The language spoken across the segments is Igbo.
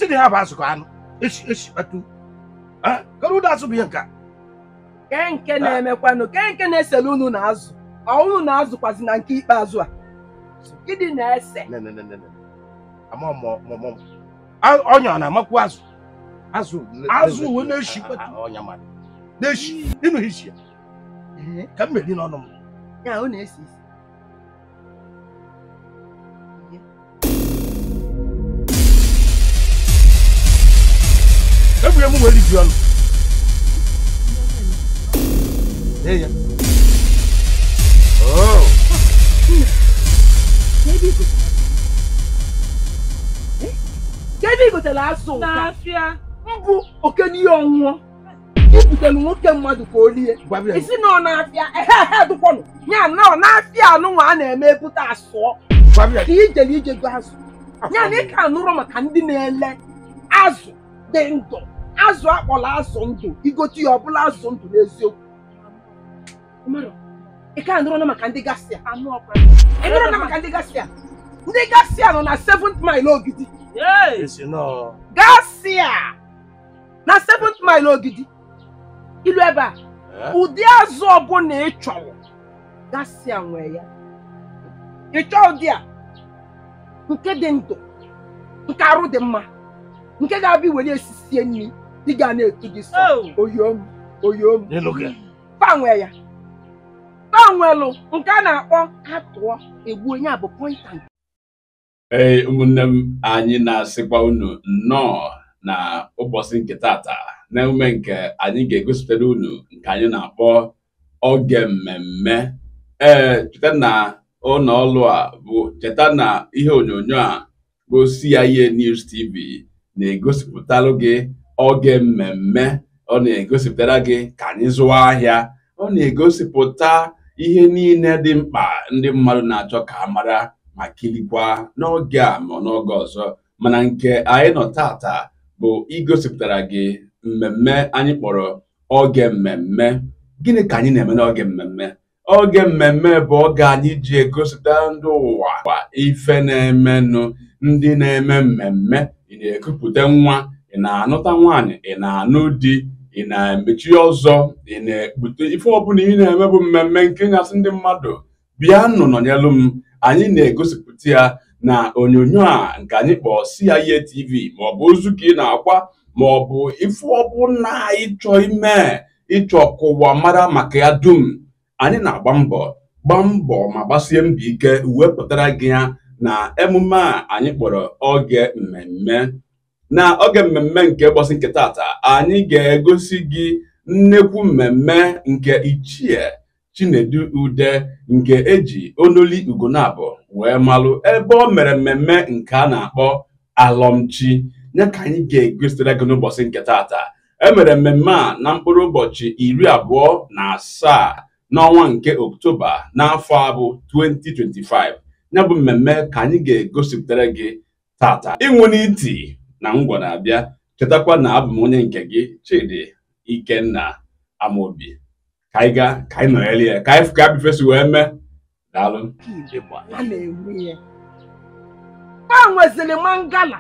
Isi na ha bụ azụ ka anụ. Esi esi kpatu. Kedu ụdị azụ bụ ihe nke a? Ke nke na-emekwanụ, ke nke na-eselu unu na azụ. Ọ unu na-azụkwazi na nke ikpeazụ a. Gịnị na-ese? Ne ne ne ne. Ama mọ mọ mọ. Ọnya ọ na-amakwu azụ. Azụ azụ wee na-eshi kpatu. Ọnya mmadụ. Na-eshi ịnụ isi ya. Ka m meri n'ọnụ m. Ya ọ na-esi isi. Ebu ya m wee ribi ọnụ. Ee ya. Oh. Kedu i gotere azụ ụka? N'afịa. Mbụ oke n'ihe ọnwụọ. Ibutere nwoke mmadụ ka o rie. Isi na ọ na-afịa, ehe dụkwanụ. Ya na ọ na-afịa anụnwa a na-eme ebute asụọ. Ka ijele ije go azụ. Ya na ị ka anụrụ maka ndị na-ele azụ dị ndụ. Azụ akpọrọ azụ ndụ. Igote ya ọbụla azụ ndụ n'eziokwu. Ị ka anụrụ maka ndị gasịa. Ị nụrụ na maka ndị gasịa. Ndị gasịa nọ na 7th mile Ogidi. Gasịa na 7th mile Ogidi. Ilu ebe a, ụdị azụ ọbụla ị chọrọ, gasịa nwee ya. Ị chọọ ụdị a, nke dị ndụ, nke arụ dị mma, nke ga-abịa were esisie nri, dị ga na-etu gị sọ, oyom, oyom. Fa nwee ya. Fa nwelụ nke a na-akpọ atụọ egbuo ya bụ point and. Ee, ụmụnne m, anyị na-asịkwa unu nnọọ na ụbọchị nke tata na emume nke anyị ga-egosipụtara unu nke anyị na-akpọ oge mmemme. Ee, cheta na ụlọ ọrụ a bụ cheta na ihe onyonyo a bụ CIA News TV na-egosipụtalụ gị oge mmemme. Ọ na-egosipụtara gị ka anyị zụwa ahịa. Ọ na-egosipụta ihe niile dị mkpa ndị mmadụ na-achọ ka a mara ma kirikwa n'oge a ma n'oge ọzọ. Mana nke anyị nọ tata bụ igosipụtara gị mmemme anyị kpọrọ oge mmemme. Gịnị ka anyị na-eme n'oge mmemme? Oge mmemme bụ oge anyị ji egosipụta ndị ụwa ife na-emenụ, ndị na-eme mmemme. Ị na-ekupụta nwa, ị na-anụta nwaanyị, ị na-anụ di, ị na-emechi ọzọ, ị na-ekpute ife ọbụla ị na-eme bụ mmemme nke na-asị ndị mmadụ bịanụ nọnyelụ m. Anyị na-egosipụta ya na onyonyo a nke anyị kpọọ CIA TV, maọbụ ozu ka ị na-akwa, maọbụ ife ọbụla ịchọ ime, ịchọ ka ụwa mara maka ya dum. Anyị na-agba mbọ gbaa mbọ ma gbasie mbọ ike wepụtara gị ya na emume a anyị kpọrọ oge mmemme. Na oge mmemme nke ụbọchị nke tata, anyị ga-egosi gị nnekwu mmemme nke Ichie Chinedu Ude nke eji Onoli Ugonabọ wee malụ, ebe o mere mmemme nke a na-akpọ alọmchi. Ya ka anyị ga-egosipụtara gị n'ụbọchị nke tata. E mere mmemme a na mkpụrụ ụbọchị 27 n'ọnwa nke Ọktoba n'afọ a bụ 2025. Ya bụ mmemme ka anyị ga-egosipụtara gị tata. Ịnwụ n'iti na ngwa na-abịa. Chetakwa na abụ m onye nke gị, Chidi Ikenna Amobi. Ka anyị gaa, ka anyị nọnyere ya, ka anyị ka abifesi wee mee. Daalụ. A na-enwe ya. Fa nwezili mangala.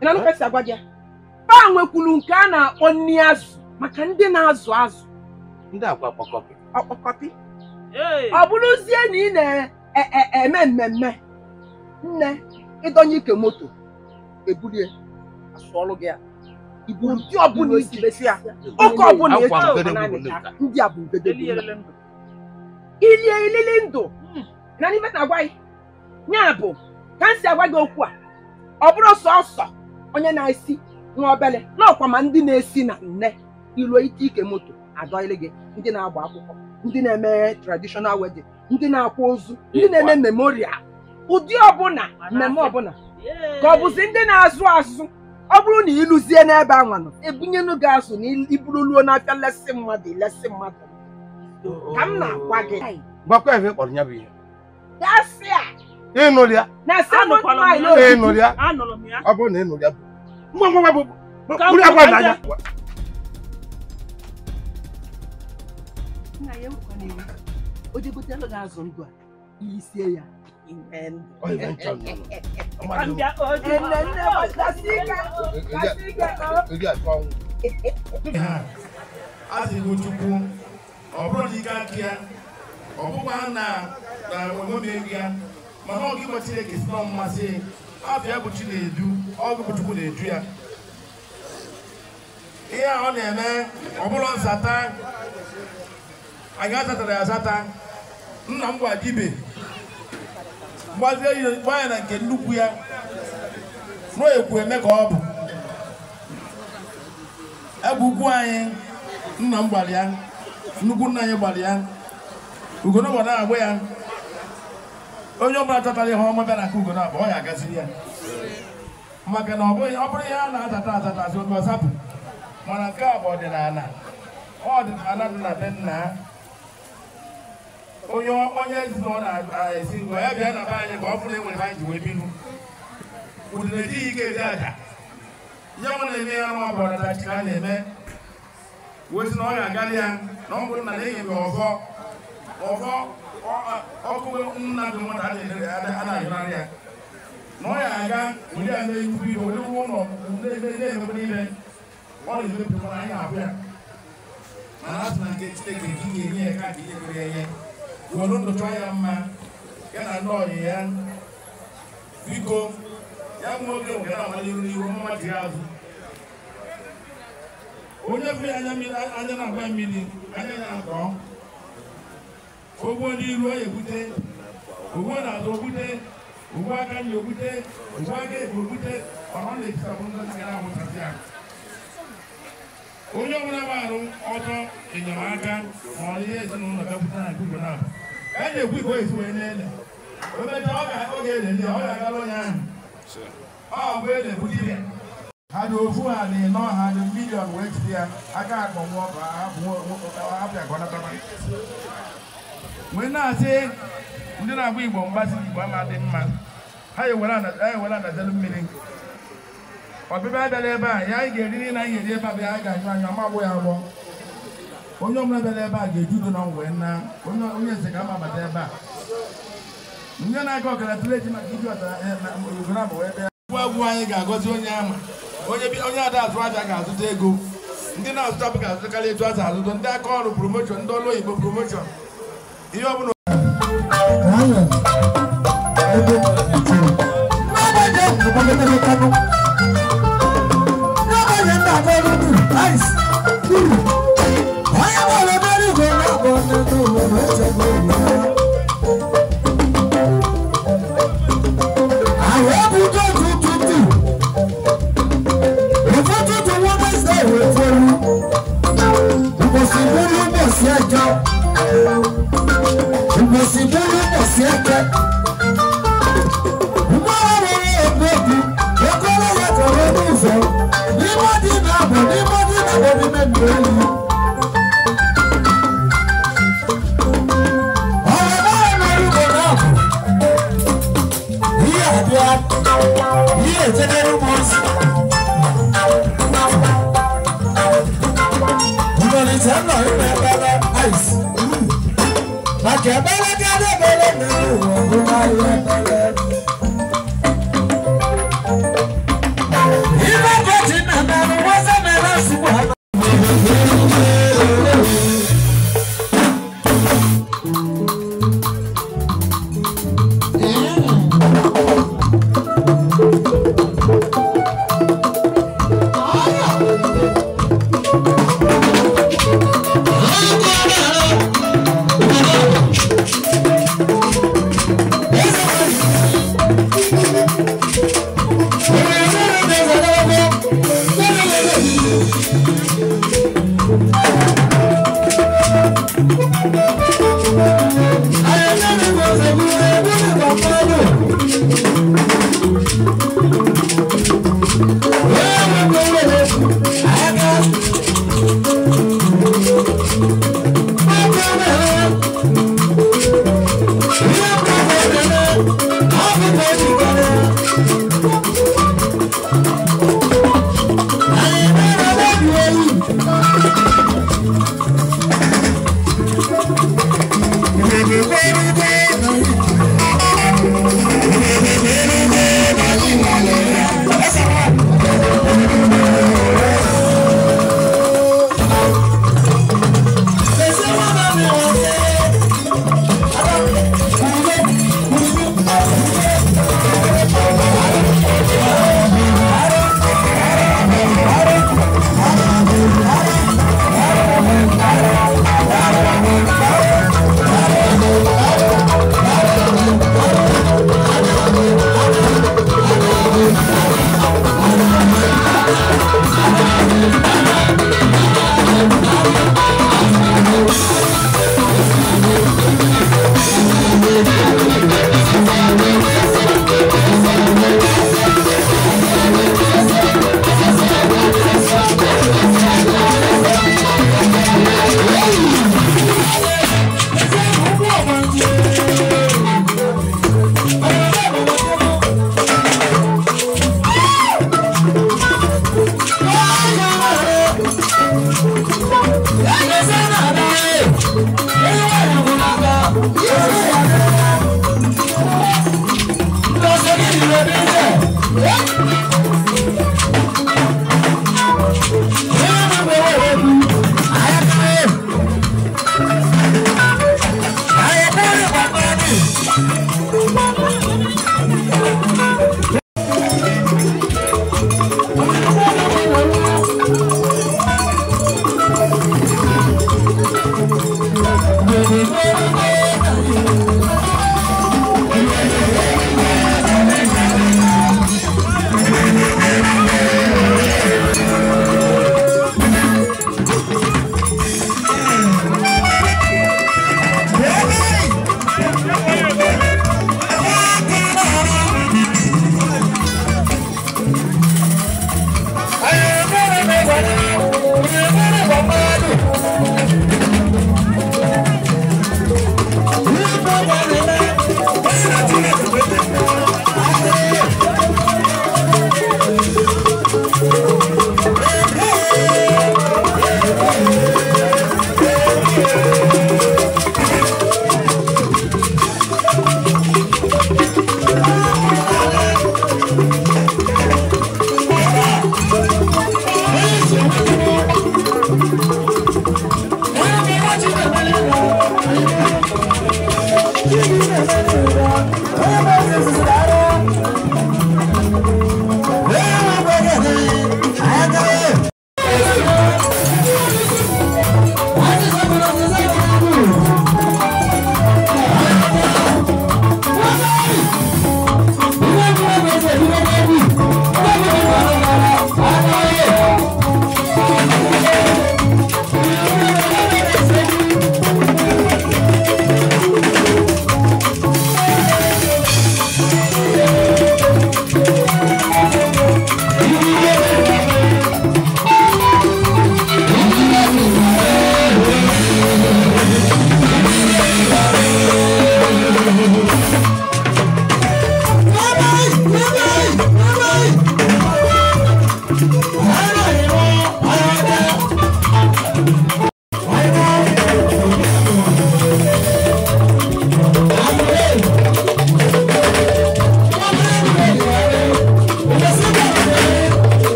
Ị na-anụ ka esi agwa gị ya? Fa nwekwuru nke a na-akpọ nni azụ maka ndị na-azụ azụ. Ndị akwa ọkpọkọpị. Ọkpọkọpị. Ọ bụrụzie na ị na-eme mmemme, nne, ịdọnye ike moto, ebulie, asụọlụ gị ya. Ibu ndị ọbụla iji ya, oke ọbụla eji ndị a bụ ngedegwu. Ilie ilili ndụ. Na n'ife na-agwa gị, ya bụ ka m si agwa gị okwu a, ọ bụrụ sọsọ onye na-esi nwa obele, n'ọkwa ma ndị na-esi na nne iluo ite ike moto adọịlị gị, ndị na-agba akwụkwọ, ndị na-eme traditional wedding, ndị na-akwa ozu, ndị na-eme memorial, ụdị ọbụla mmemme ọbụla, ka ọ bụzi ndị na-azụ azụ. Ọ bụrụ na ịlụzie n'ebe anwa nọ, ebunyenu gị azụ na iburuluo n'afịa lesị mmadụ lesị mmadụ. Ka m na-agwa gị. Gwakwa ebe kpọrọ ya bụ ihe. Gasịa. Ịnụrụ ya. Na 7th mile Ogidi. Ịnụrụ ya. Ọ bụrụ na ịnụrụ ya bụ. Ngwa ngwa bụ. Bụrụ agwa n'anya. Nna ya ewekwa n'iwe. O jegotelu gị azụ ndụ a, isie ya. Ọ ife nchọ nọ. Nne nne gbasasị Chukwu ọ bụrụ na ike aka ya ọ bụkwa na omume ya mana ọ gị Chineke si na mmasị afọ ya bụ Chinedu ọ bụ Chukwu na-edu ya ihe a ọ na-eme ọ bụrụ nzata anyị azatara ya azata nna m gwa dibe gbazie ya na nke nnukwu ya ruo ekwu eme ka ọ bụ ebe ukwu anyị nna m gbara ya nnukwu nna anyị gbara ya Ugonabo na-agba ya onye ọbụla chọtara ihe ọma bịa na nke Ugonabo ọ ya agaziri ya maka na ọ bụrụ ihe a na-azata azata azụ oge ọzapụ mana nke a bụ ọdịnala ọdịnala dị na be nna onye onye ezinụlọ na-esi ngwa ya bịa na be anyị ka ọ bụrụ na e nwere anyị ji wee biru udene ejighị ike eri aja ya nwa na-eme ya nwa bụ ọdịnala ka a na-eme wee sị na ọ ga-agarị ya na ọ bụrụ na na-enye m ọfọ ọfọ ọkụ nna dị nwata a na-ayọrarị ya na ọ ya aga were ya mee ikwu ihe were rụọ ụlọ na-emekwa niile ọ na-emebi mana anyị na-abụ ya mana a sị na nke Chineke nke ị ga-enye ya ka nke ihe kwere enye were ndụ chọọ ya mma ya na ndị ọyị ya biko ya nwoke nwere na-amali iru n'ihu mma ji azụ onye fere anya anya na-agba mmiri anya ya akọ ogbo n'iru ọ egbute ogbo n'azụ ogbute ogbo aka nri ogbute ogbo aka ekpe ogbute ọha na-etisapụ ngozi ga na-awụsasị ya onye ọbụla gbarụ ọtọ enyemaka ma ọ ihe ezinụlọ bịakwute na nke Ugonabo ka a na-ekwu igwe esi wee na-ele o mechaa ọ ga-elele ya ọ ga-agara onye ahụ ọ bụ ele bụ dibịa ha dị ofu ha na ịnọ ha dị miliọn wee jide ya aka akpọ nwa hapụ ya ka ọ nataba wee na-asị ndị na-agba Igbo mgbasị Igbo ama dị mma ha ewere anazelu mmiri ọbịbịa abịala ebe a ya anyị ga-eri niile anyị ga-eri ebe a bịa anyị ga-anyụ anyụ ama agbụ ya agbọ onye ọbụla bịara ebe a ga-eju udo na wee na onye eze ka ama abata ebe a ndị na-aga ọkara tụleji maka iji ọtara Ugonabo wee bịa egwu anyị ga-agọzi onye ama onye ada azụ aja ga-azụta ego ndị na-azụta bụ ga-azụtakarị etu azụ azụta ndị aka ọrụ promoshọn ndị ọrụ oyibo promoshọn ihe ọbụla.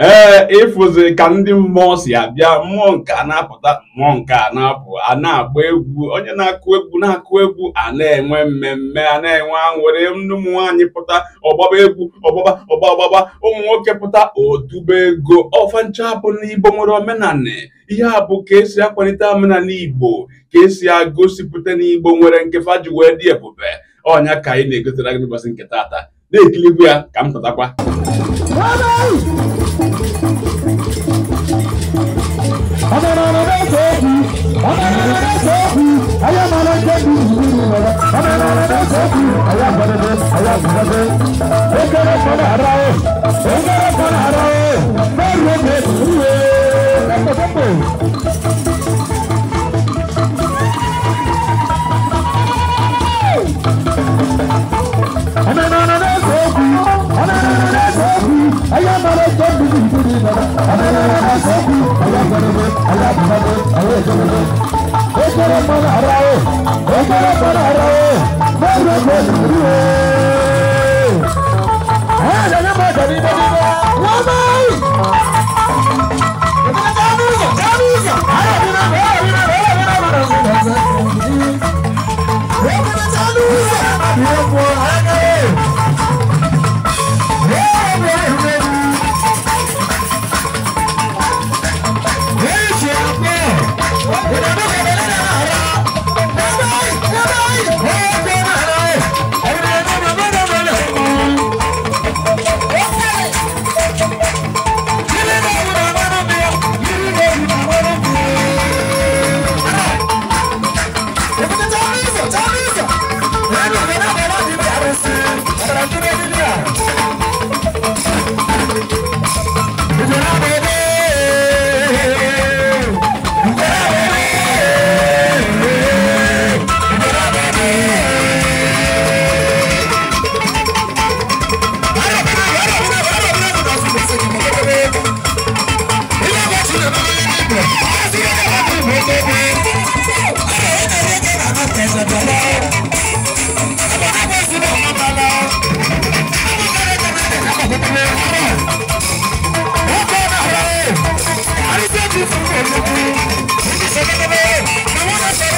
Ee, ịfụzi ka ndị mmụọ si abịa, mmụọ nke a na-apụta, mmụọ nke a na-apụ, a na-agba egwu, onye na-akụ egwu na-akụ egwu, a na-enwe mmemme, a na-enwe aṅụrị. Ndị ụmụ nwaanyị pụta ọgbaba egwu, ọgbaba ọgba ọgbaba, ụmụ nwoke pụta otube ego. Ọfancha bụ n'Igbo nwere omenanị. Ihe a bụ ka esi akwalite omenala Igbo, ka esi agosipụta n'Igbo nwere nke fa ji wee dị ebube. Ọnya ka anyị na-egotere gị n'ụbọchị nke taata. Na-ekilikwu ya ka m pụtakwa.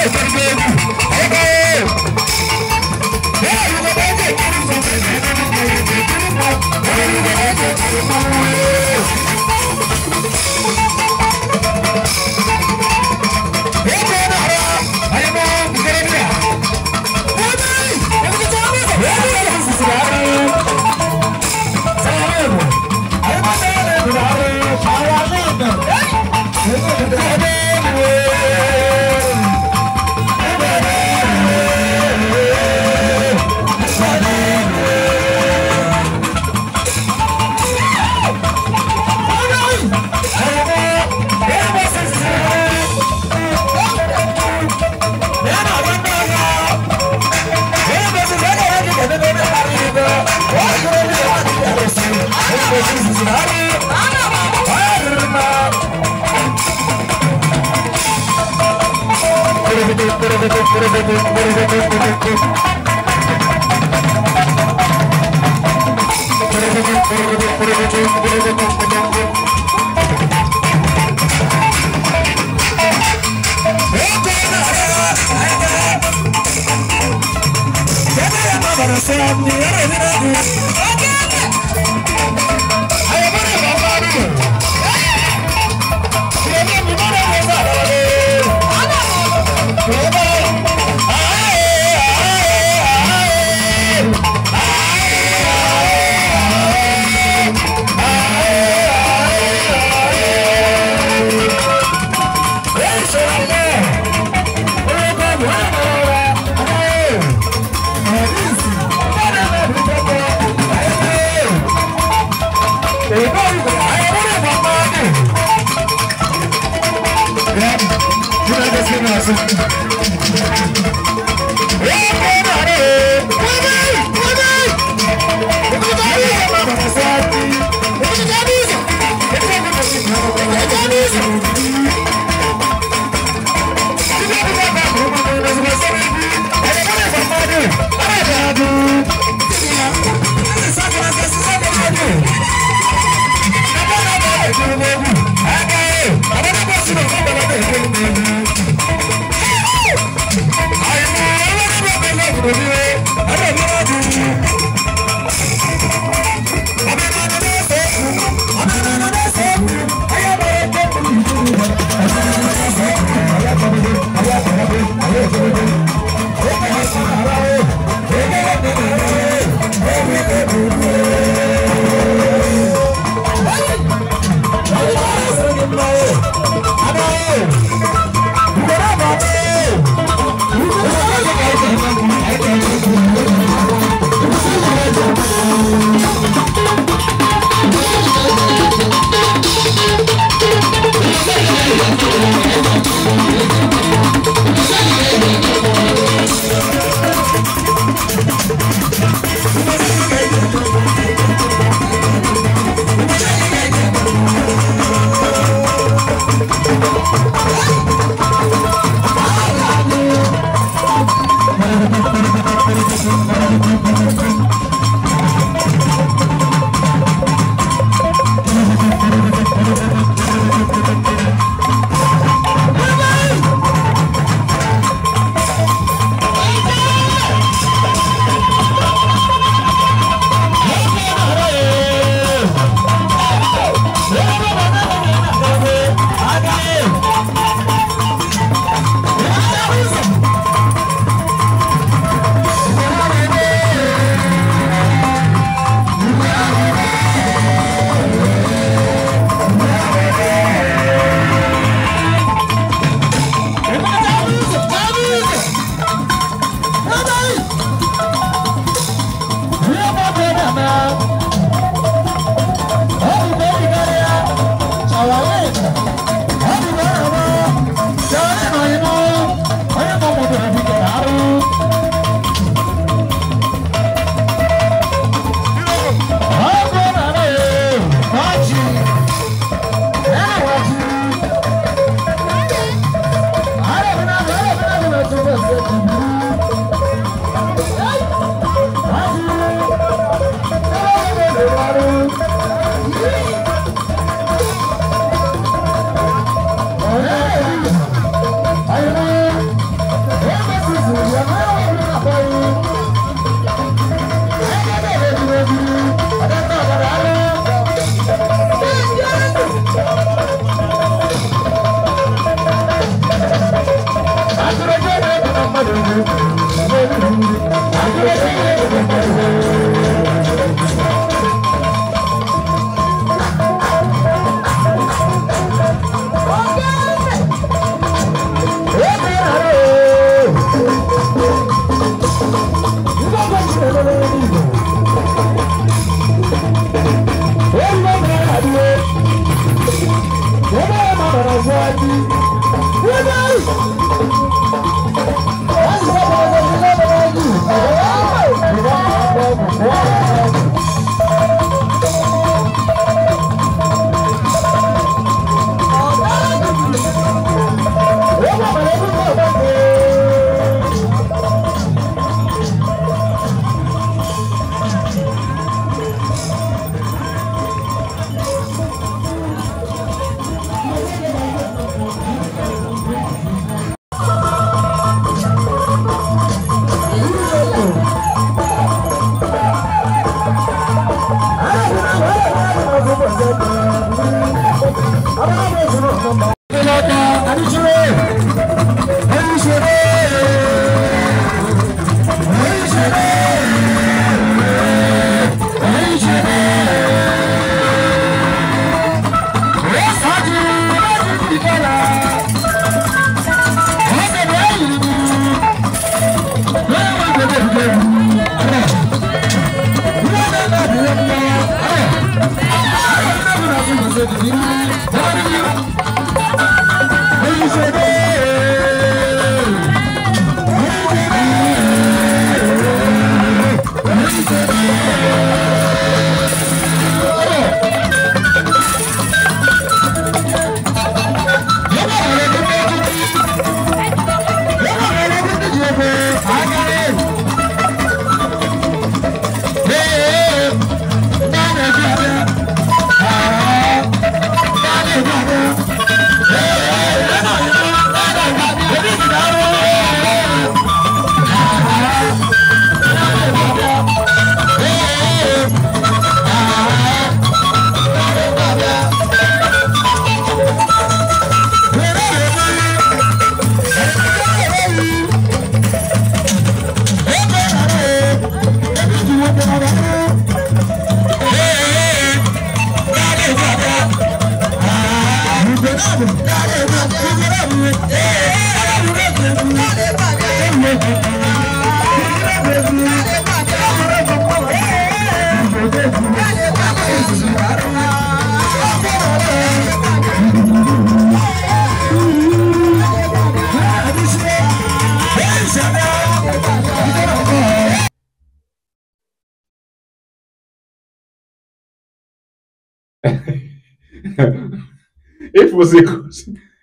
Hey!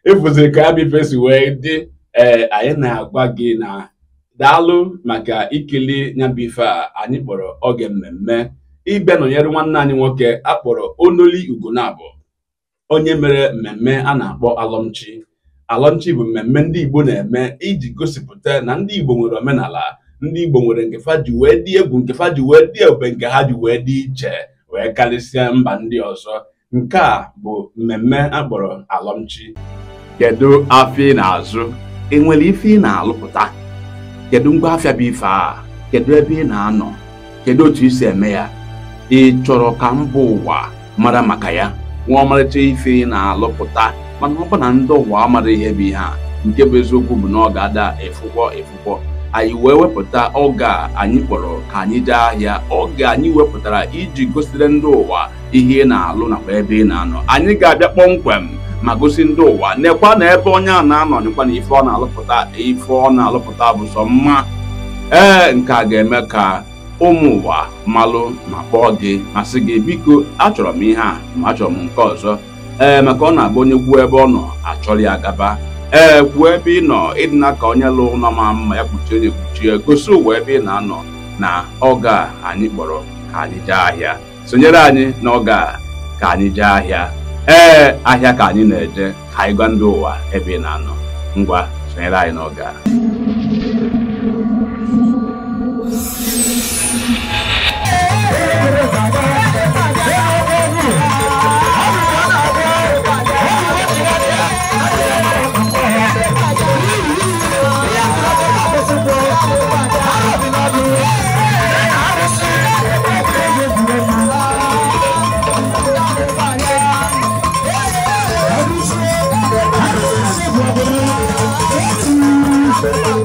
Ịfụzi ka ya bụ si wee dị. Ee, anyị na-agwa gị na daalụ maka ikili ya bụ ife a anyị kpọrọ oge mmemme ịbịa nọnyere nwanne anyị nwoke akpọrọ Onoli Ugonabo, onye mere mmemme a na-akpọ alọmchi. Alọmchi bụ mmemme ndị Igbo na-eme iji gosipụta na ndị Igbo nwere omenala, ndị Igbo nwere nke fa ji wee dị egwu, nke fa ji wee dị ebube, nke ha ji wee dị iche wee karịsịa mba ndị ọzọ. Nke a bụ mmemme akpọrọ alọmchi. Kedu afịa ị na-azụ? Enwere ife ị na-alụpụta? Kedu ngwa afịa bụ ife a? Kedu ebe ị na-anọ? Kedu otu isi eme ya? Ị chọrọ ka mba ụwa mara maka ya? Nwa ọmarịcha ife ị na-alụpụta, mana ọ bụ na ndị ụwa amara ihe bụ ihe a. Nke bụ eziokwu bụ na ọ ga-ada efụkwọ efụkwọ. Anyị wee wepụta oge a anyị kpọrọ ka anyị jee ahịa, oge anyị wepụtara iji gosiri ndị ụwa ihe ị na-alụ nakwa ebe ị na-anọ. Anyị ga-abịa kpọmkwem ma gosi ndị ụwa nekwa na ebe onye a na-anọ, nekwa na ife ọ na-alụpụta, ife ọ na-alụpụta bụ sọ mma. Ee, nke a ga-eme ka ụmụ ụwa malụ ma kpọọ gị ma sị gị biko achọrọ m ihe a ma achọrọ m nke ọzọ. Ee, maka ọ na-abụ onye kwuo ebe ọ nọ achọrọ ya gaba. Ee, kwuo ebe ị nọ, ịdịna ka onye lụ ụlọ ma mma ya kpuchie onye kpuchie, gosi ụwa ebe ị na-anọ na oge a anyị kpọrọ ka anyị jee ahịa. Sonyere anyị n'oge a ka anyị jee ahịa. Ee, ahịa ka anyị na-eje, ka anyị gwa ndị ụwa ebe ị na-anọ. Ngwa, sonyere anyị n'oge a. Thank you.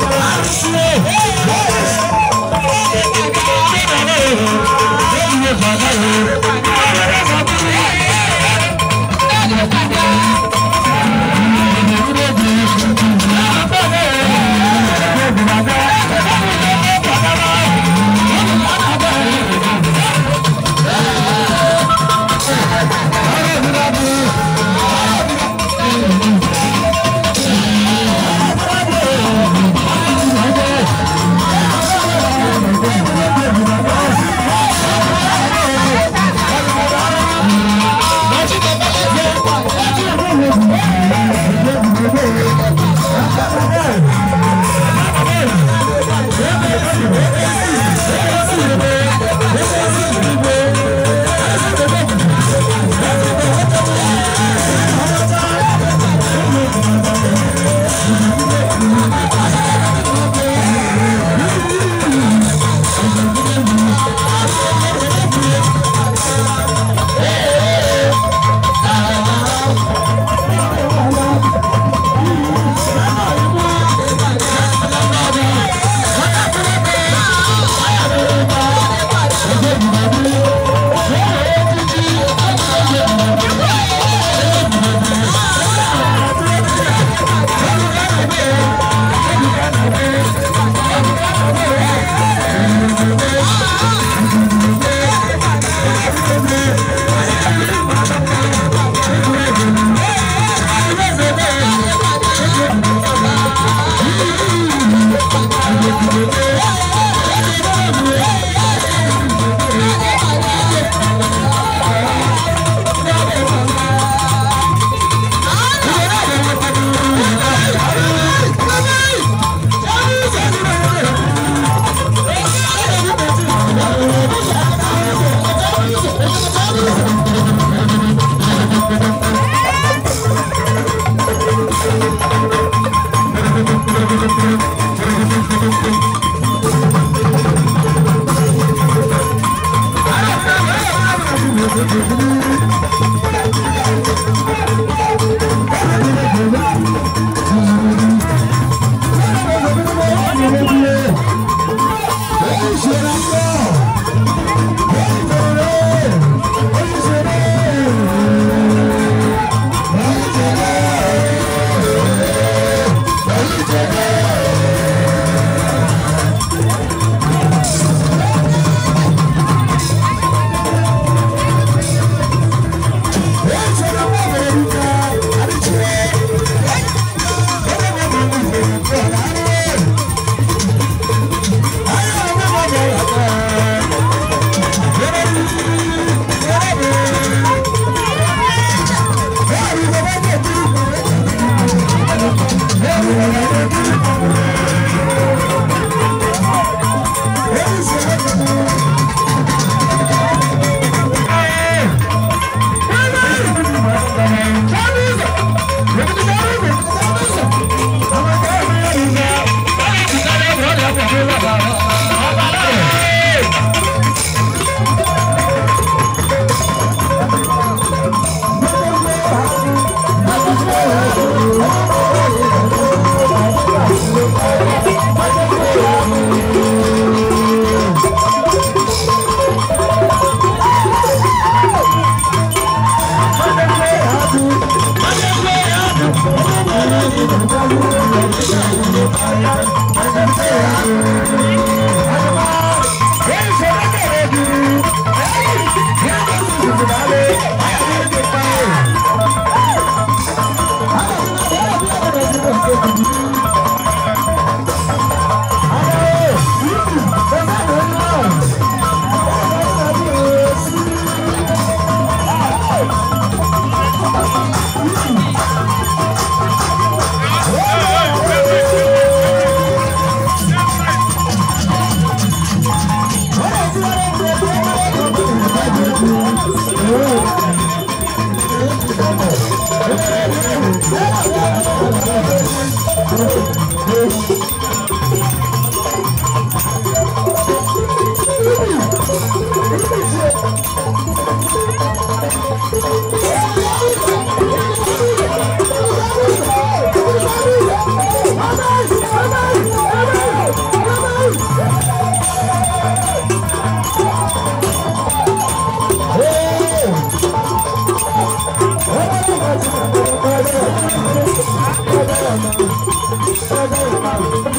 Hey!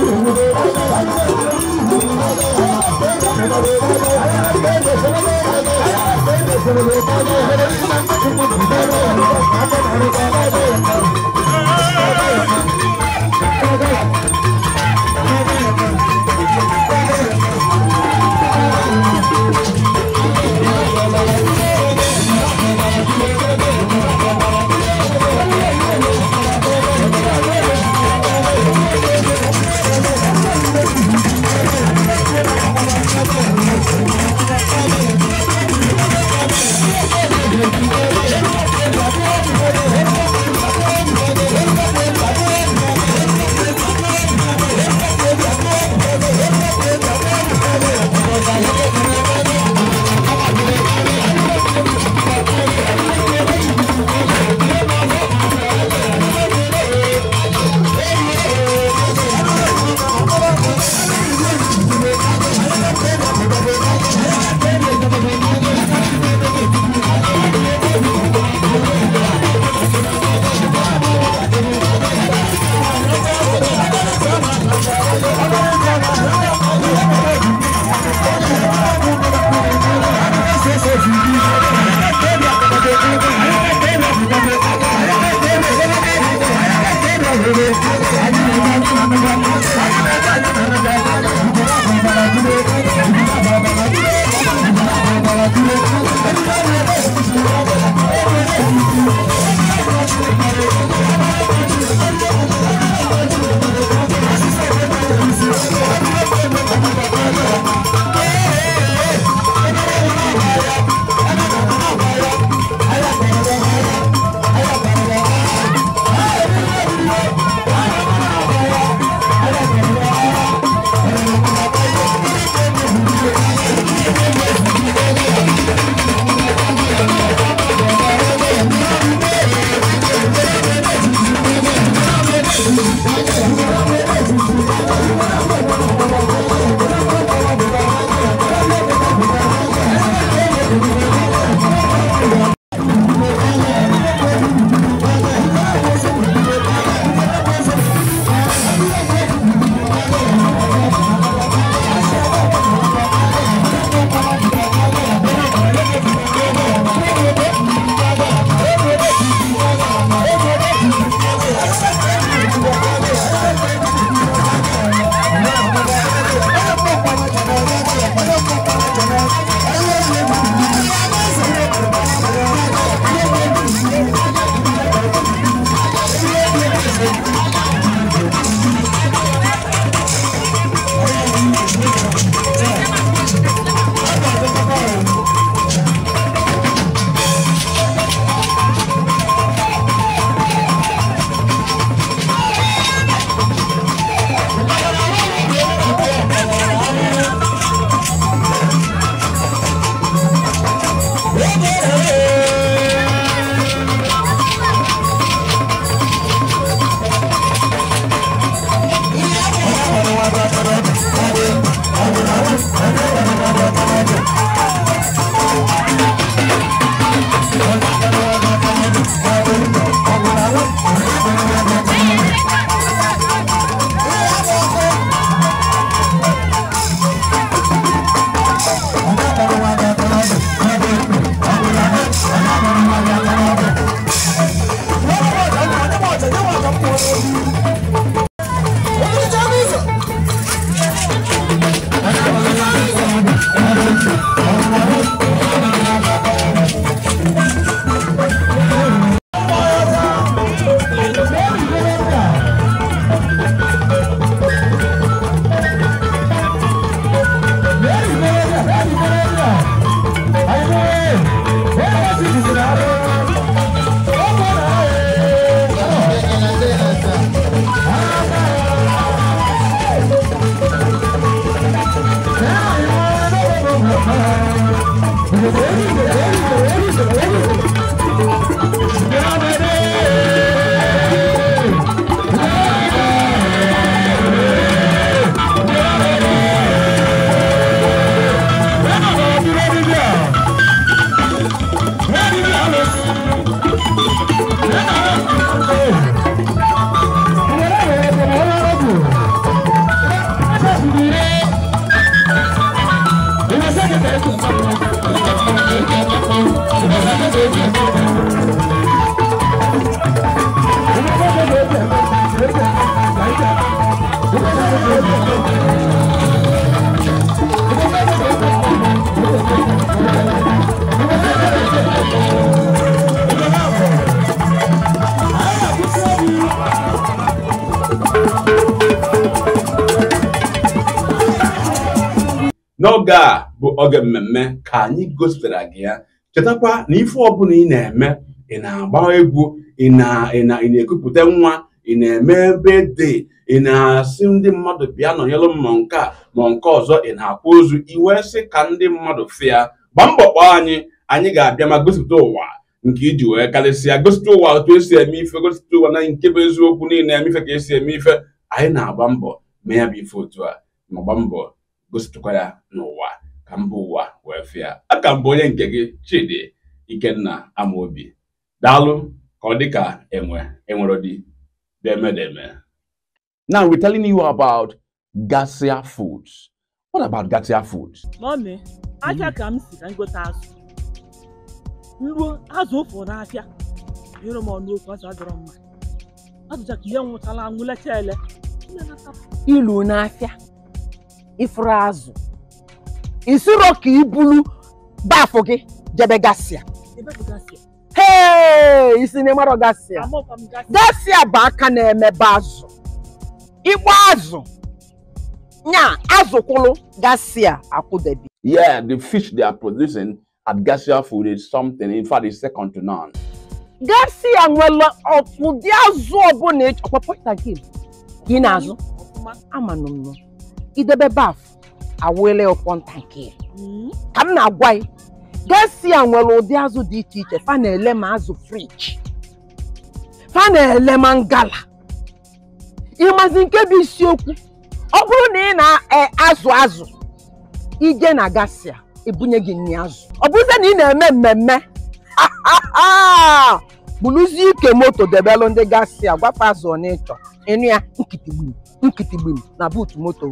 N'oge a bụ oge mmemme ka anyị gosipụtara gị ya. Chetakwa na ife ọbụla ị na-eme, ị na-agba egwu, ị na-ekupụta nwa, ị na-eme birthday, ị na-asị ndị mmadụ bịa nọnyelụ m ma nke a ma nke ọzọ, ị na-akwa ozu, iwe sị ka ndị mmadụ fịa. Gbaa mbọ kpọọ anyị, anyị ga-abịa ma gosipụta ụwa nke iji wee karịsịa, gosipụta ụwa otu esi eme ife, gosipụta ụwa na nke bụ eziokwu niile eme ife ka esi eme ife. Anyị na-agba mbọ mee ya bụ ife otu a, ma gba mbọ gosipụtakwa ya n'ụwa ka mba ụwa wee fịa. Aka mbụ onye nke gị Chidi Ikenna Amobi. Daalụ ka ọ dị ka enwe enwero di deme. Now we're telling you about Garcia Foods. What about Garcia Foods? Mommy, afịa ka m si ka m gote azụ. Nruo azụ ụfụ n'afịa. Nyere m ọnụ okwu azụ adọrọ mma. Azụcha ka ihe nwụchala anwụ lecha ele. Ilu n'afịa ifuru azụ isiro ka ibulu bafụ gị jebe gasịa. Ebe bụ gasịa? Hee, isi na ịmarọ gasịa? Amọkwa m gasịa. Gasịa bụ aka na-emebe azụ, ịgba azụ nya azụ kwụlụ gasịa akwụdebi. Yeah, the fish they are producing at Garcia Food is something, in fact, it's second to none. Gasịa nwere ụdị azụ ọbụla ịchọ, ọkwa point and kill ka ị na-azụ. Ọfụma. Amanụ m nọ idebe baf awele point and kill. Ka m na-agwa gị, gasịa nwere ụdị azụ dị iche iche. Fa na-ele ma azụ friji, fa na-ele ma ngala. Ịmazi nke bụ isiokwu, ọ bụrụ na ị na-azụ azụ ije na gasịa ebunye gị nri azụ, ọ bụrụzie na ị na-eme mmemme, buluzie ike moto debelụ ndị gasịa, gwafe azụ ọ na-ịchọ ịnụ ya nkitigbim nkitigbim na buutu moto.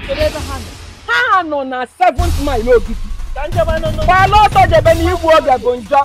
Kedu ebe ha nọ? Ha nọ na 7th mile Ogidi. Ka njebe nọ. Gbala ọsọ jebe na igbu oge bụ njọ.